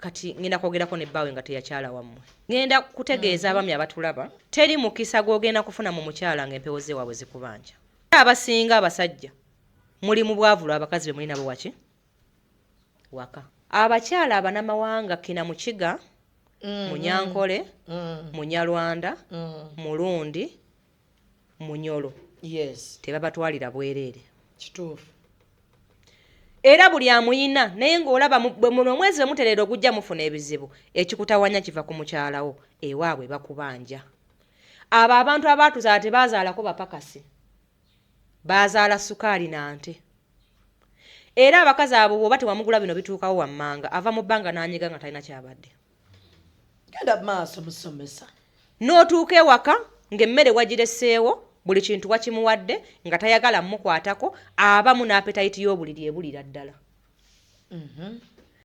Kati ngenda kwogerako ne bbaawe nga teyakyala wammwe. Ngenda kutegeeza abaami abatulaba, teri mukisa gw'ogenda kufuna mu mukyala ng'empewo z'ewaabwe zikubanja. Abasinga abasajja muli mu bwavu lwa bakazi be muli nabo waki? Waka. Abakyala abanamawanga kina Mukiga, Munyankole, Munyarwanda, Mulundi, Munyoro. Yes. Tebabatwalira bwereere. Kituufu. Era buli amuyina naye ng'olaba bwe muno omwezi bwe mutereera ogujja mufuna ebizibu, ekikutawanya kiva ku mukyala wo, ewaabwe bakubanja. Abo abantu abaatuzaala tebaazaalako bapakasi, baazaala sukaali na nte. Era abakazi abo bw'oba tewamugula bino bituukawo wammanga, ava mu bbanga n'anyiga nga talina ky'abadde. Genda maaso musomesa. N'otuuka ewaka ng'emmere wagireseewo, buli kintu wakimuwadde, nga tayagala mukwatako, abamu n'apetayiti y'obuliri ebulira ddala.